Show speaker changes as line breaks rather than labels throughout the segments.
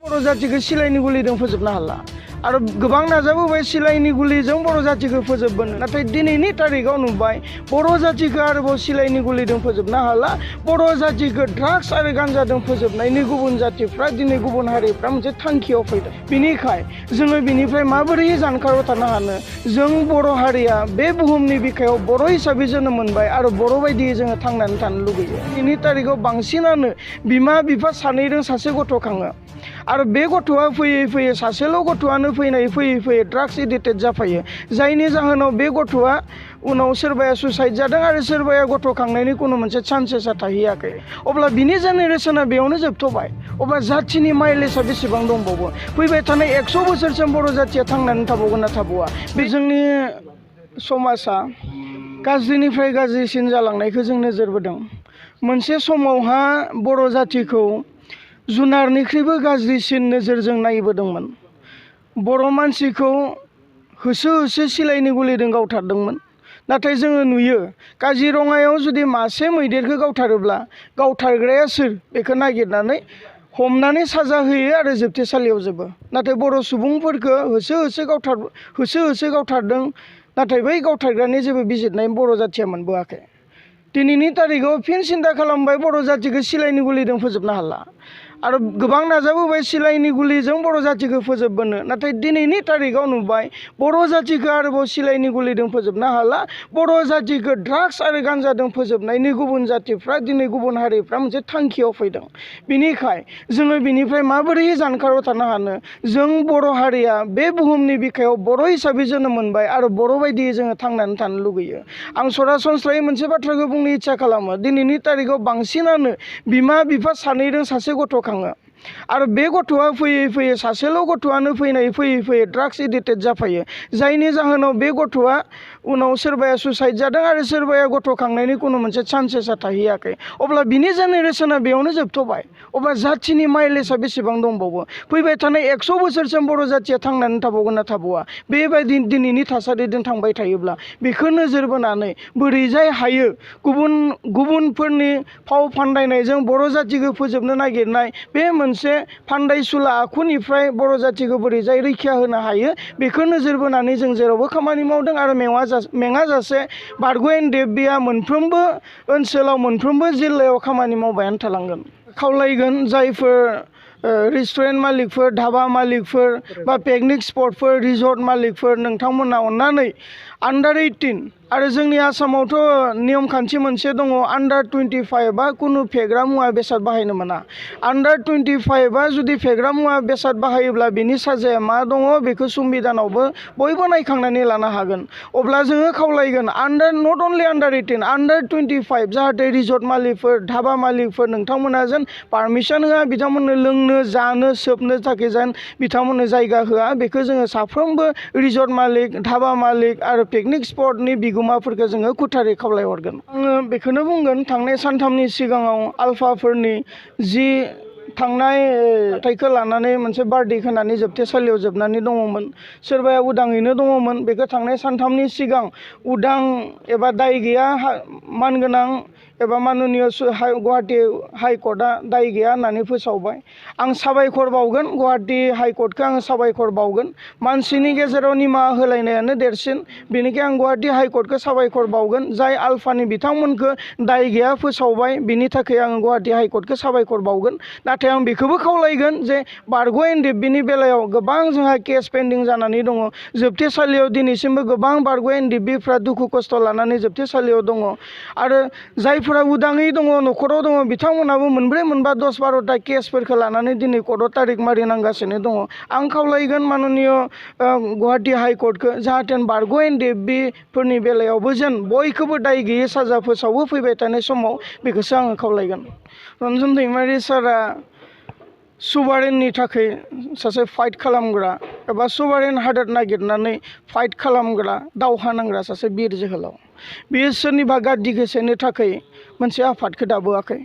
बर' जातिखौ सिलाइनि गुलिजों फोजोबनो हाला आरो गोबां नाजाबोबाय सिलाइनि गुलिजों बर' जातिखौ फोजोबबोनो नाथाय दिनैनि तारिखाव नुबाय बर' जातिखौ आरोबाव सिलाइनि गुलिजों फोजोबनो हाला बर' जातिखौ ड्राग्स आरो गान्जाजों फोजोबनायनि गुबुन जातिफ्रा दिनै गुबुन हारिफ्रा मोनसे थांखियाव फैदों बिनिखाय जोङो बिनिफ्राय माबोरै जानगाराव थानो हानो जों बर' हारिया बे बुहुमनि बिखायाव बर' हिसाबै जोनोम मोनबाय आरो बर' बायदियै जोङो थांनानै थानो लुगैयो दिनैनि तारिखाव बांसिनानो बिमा बिफा सानैजों सासे गथ' खाङो आरो बे गथ'आ फैयै फैयै सासेल' गथ'आनो फैयै फैयै ड्राग्स एडिक्टेड जाफायो जायनि जाहोनाव बे गथ'आ उनाव सोरबाया सुसाइड जादों आरो सोरबाया गथ' खांनायनि खुनु मोनसे चान्सेसा थाहैयाखै अब्ला बिनि जेनेरेसना बेयावनो जोबथ'बाय अब्ला जाथिनि माइलेजआ बेसेबां दंबावो फैबाय थानाय 100 बोसोरसिम बर' जातिया थांनानै थाबावगोन ना थाबावा बे जोंनि समाजा गाज्रिनिफ्राय गाज्रिसिन जालांनायखौ जों नोजोरबोदों मोनसे समावहा बर' जातिखौ जुनारनिख्रुइबो गाज्रिसिन नोजोरजों नायबोदोंमोन बर' मानसिखौ होसो होसो सिलाइनि गुलिजों गावथारदोंमोन नाथाय जोङो नुयो काजिरङायाव जुदि मासे मैदेरखौ गावथारोब्ला गावथारग्राया सोर बेखौ नागिरनानै हमनानै साजा होयो आरो जोबथेसालियाव जोबो नाथाय बर' सुबुंफोरखौ होसो होसो गावथारदों नाथाय बै गावथारग्रानि जेबो बिजिरनाय बर' जातिया मोनबोआखै दिनैनि तारिखाव फिन सिन्था खालामबाय बर' जातिखौ सिलाइनि गुलिजों फोजोबनो हाला आरो गोबां नाजाबोबाय सिलाइनि गुलिजों बर' जातिखौ फोजोबबोनो नाथाय दिनैनि तारिखाव नुबाय बर' जातिखौ आरोबाव सिलाइनि गुलिजों फोजोबनो हाला बर' जातिखौ ड्राग्स आरो गान्जाजों फोजोबनायनि गुबुन जातिफ्रा दिनै गुबुन हारिफ्रा मोनसे थांखियाव फैदों बिनिखाय जोङो बिनिफ्राय माबोरै जानगाराव थानो हानो जों बर' हारिया बे बुहुमनि बिखायाव बर' हिसाबै जोनोम मोनबाय आरो बर' बायदियै जोङो थांनानै थानो लुगैयो आं सरासनस्रायै मोनसे बाथ्राखौ बुंनो इच्ছা खालामो दिनैनि तारिखाव बांसिनानो बिमा बिफा सानैजों सासे गथ' खाङो आरो बे गथ'आ फैयै फैयै सासेल' गथ'आनो फैयै फैयै ड्राग्स एडिक्टेड जाफायो जायनि जाहोनाव बे गथ'आ उनाव सोरबाया सुसाइड जादों आरो सोरबाया गथ' खांनायनि खुनु मोनसे चान्सेसा थाहैयाखै अब्ला बिनि जेनेरेसना बेयावनो जोबथ'बाय अब्ला जाथिनि माइलेजआ बेसेबां दंबावो फैबाय थानाय 100 बोसोरसिम बर' जातिया थांनानै थाबावगोन ना थाबावा बेबायदि दिनैनि थासारिजों थांबाय थायोब्ला बेखौ नोजोर बोनानै बोरैजाय हायो गुबुनफोरनि फाव फान्दायनायजों बर' जातिखौ फोजोबनो नागिरनाय बे मोनसे फान्दायसुला आखुनिफ्राय बर' जातिखौ बोरैजाय रैखा होनो हायो बेखौ नोजोर बोनानै जों जेरावबो खामानि मावदों आरो मेङाजासे बारग' एनडिएफबिआ मोनफ्रोमबो ओनसोलाव मोनफ्रोमबो जिल्लायाव खामानि मावबायानो थालांगोन खावलायगोन जायफोर रेस्टुरेन्ट मालिकफोर धाबा मालिकफोर बा पिकनिक स्पटफोर रिजर्ट मालिकफोर नोंथांमोना अन्नानै आन्डार 18 आरो जोंनि आसामावथ' नियम खान्थि मोनसे दङ आन्डार 25 बा कुनु फेग्रा मुवा बेसाद बाहायनो मोना आन्डार 25 जुदि फेग्रा मुवा बेसाद बाहायोब्ला बिनि साजाया मा दङ बेखौ संबिधानावबो बयबो नायखांनानै लानो हागोन अब्ला जोङो खावलायगोन नट अनलि आन्डार 18 आन्डार 25 जाहाथे रिजर्ट मालिकफोर धाबा मालिकफोर नोंथांमोना जेन पारमिसन होआ बिथांमोननो लोंनो जानो सोबनो थाखाय जेन बिथांमोननो जायगा होआ बेखौ जोङो साफ्रोमबो रिजर्ट मालिक धाबा मालिक आरो पिकनिक स्पटनि बिगोमाफोरखौ जोङो खुथारै खावलायहरगोन आङो बेखौनो बुंगोन थांनाय सानथामनि सिगाङाव आलफाफोरनि जि थांनाय थाइखौ लानानै मोनसे बार्डे होनानै जोबथेसालियाव जोबनानै दङमोन सोरबाया उदाङैनो दङमोन बेखौ थांनाय सानथामनि सिगां उदां एबा दाय गैया मानगोनां एबा माननीय गुवाहाटी हाइकर्टआ दाय गैया होननानै फोसावबाय आं साबायखर बावगोन गुवाहाटी हाइकर्टखौ आं साबायखर बावगोन मानसिनि गेजेराव निमाहा होलायनायानो देरसिन बेनिखाय आं गुवाहाटी हाइकर्टखौ साबायखर बावगोन जाय आलफानि बिथांमोनखौ दाय गैया फोसावबाय बिनि थाखाय आं गुवाहाटी हाइकर्टखौ साबायखर बावगोन नाथाय आं बेखौबो खावलायगोन जे बारग' एनडिएफबिनि बेलायाव गोबां जोंहा केस पेन्डिं जानानै दङ जोबथेसालियाव दिनैसिमबो गोबां बारग' एनडिएफबिफ्रा दुखु खस्थ' लानानै जोबथेसालियाव दङ आरो जायफोरा उदाङै दङ न'खराव दङ बिथांमोनाबो मोनब्रै मोनबा 10-12टा केसफोरखौ लानानै दिनै कर्टआव तारिख मारिनांगासिनो दङ आं खावलायगोन माननीय गुवाहाटी हाइकर्टखौ जाहाथे बारग' एनडिएफबिफोरनि बेलायावबो जेन बयखौबो दाय गैयै साजा फोसावो फैबाय थानाय समाव बेखौसो आङो खावलायगोन रन्जन दैमारि सारा सुबारेननि थाखाय सासे फाइट खालामग्रा एबा सुबारेन हादोर नागिरनानै फाइट खालामग्रा दावहा नांग्रा सासे बिर जोहोलाव बियो सोरनिबा गाद्दिखौ सेनो थाखाय मोनसे आफादखौ दाबोआखै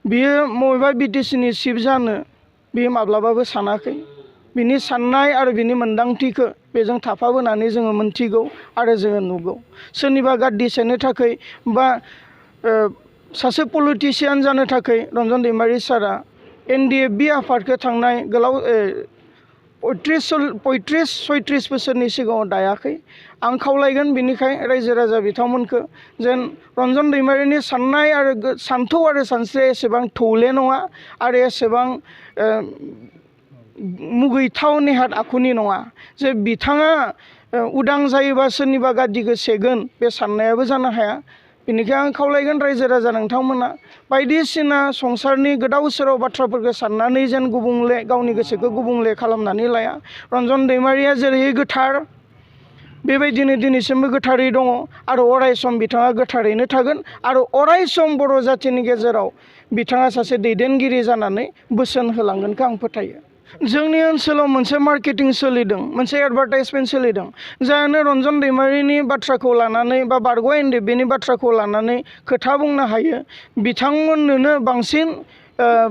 बियो बबेबा बिटिसिनि चिफ जानो बियो माब्लाबाबो सानाखै बिनि साननाय आरो बिनि मोन्दांथिखौ बेजों थाफाबोनानै जोङो मोनथिगौ आरो जोङो नुगौ सोरनिबा गाद्दि सेनो थाखाय बा सासे पलिटिशियान जानो थाखाय रन्जन दैमारि सारा NDFB आफादखौ थांनाय गोलाव 35-36 बोसोरनि सिगाङाव दायाखै। आं खावलायगोन बिनिखाय रायजो राजा बिथांमोनखौ जेन रन्जन दैमारिनि साननाय आरो सान्थौ आरो सानस्रिया एसेबां थौले नङा आरो एसेबां मुगैथाव नेहाद आखुनि नङा जे बिथाङा उदां जायोबा सोरनिबा गादिखौ सेगोन बे साननायाबो जानो हाया। बेनिखायनो आं खावलायगोन रायजो राजा नोंथांमोना बायदिसिना संसारनि गोदाव सोराव बाथ्राफोरखौ साननानै जेन गुबुंले गावनि गोसोखौ गुबुंले खालामनानै लाया। रन्जन दैमारिया जेरै गोथार बेबायदिनो दिनैसिमबो गोथारै दङ आरो अराय सम बिथाङा गोथारैनो थागोन आरो अराय सम बर' जाथिनि गेजेराव बिथाङा सासे दैदेनगिरि जानानै बोसोन होलांगोनखौ आं फोथायो। जोंनि ओनसोलाव मोनसे मार्केटिं सोलिदों, मोनसे एडभार्टाइजमेन्ट सोलिदों जायानो रन्जन दैमारिनि बाथ्राखौ लानानै बा बारग' NDFBनि बाथ्राखौ लानानै खोथा बुंनो हायो बिथांमोननोनो बांसिन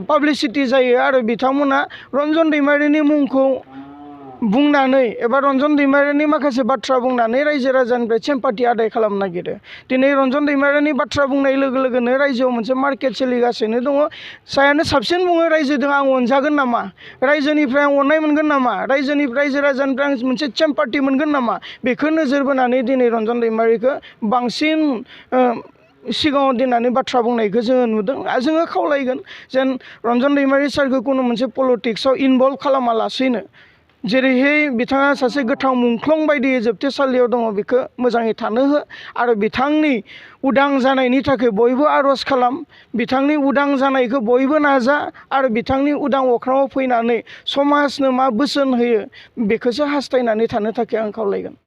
पाब्लिसिटि जायो आरो बिथांमोना रन्जन दैमारिनि मुंखौ बुंनानै एबा रन्जन दैमारिनि माखासे बाथ्रा बुंनानै रायजो राजानिफ्राय सिम्पाथि आदाय खालामनो नागिरो। दिनै रन्जन दैमारिनि बाथ्रा बुंनाय लोगो लोगोनो रायजोआव मोनसे मार्केट सोलिगासिनो दङ। जायानो साबसिन बुङो रायजोजों आं अनजागोन नामा, रायजोनिफ्राय आं अननाय मोनगोन नामा, रायजो राजानिफ्राय आं मोनसे सिम्पाथि मोनगोन नामा, बेखौ नोजोर बोनानै दिनै रन्जन दैमारिखौ बांसिन सिगाङाव दोननानै बाथ्रा बुंनायखौ जोङो नुदों। जोङो खावलायगोन जेन रन्जन दैमारि सारखौ कुनु मोनसे पलिटिक्सआव इनभल्भ खालामालासैनो जेरैहाय बिथाङा सासे गोथां मुंख्लं बायदि जोबथेसालियाव दङ बेखौ मोजाङै थानो हो आरो बिथांनि उदां जानायनि थाखाय बयबो आर'ज खालाम, बिथांनि उदां जानायखौ बयबो नाजा आरो बिथांनि उदां अख्राङाव फैनानै समाजनो मा बोसोन होयो बेखौसो हास्थायनानै थानो थाखाय आं खावलायगोन।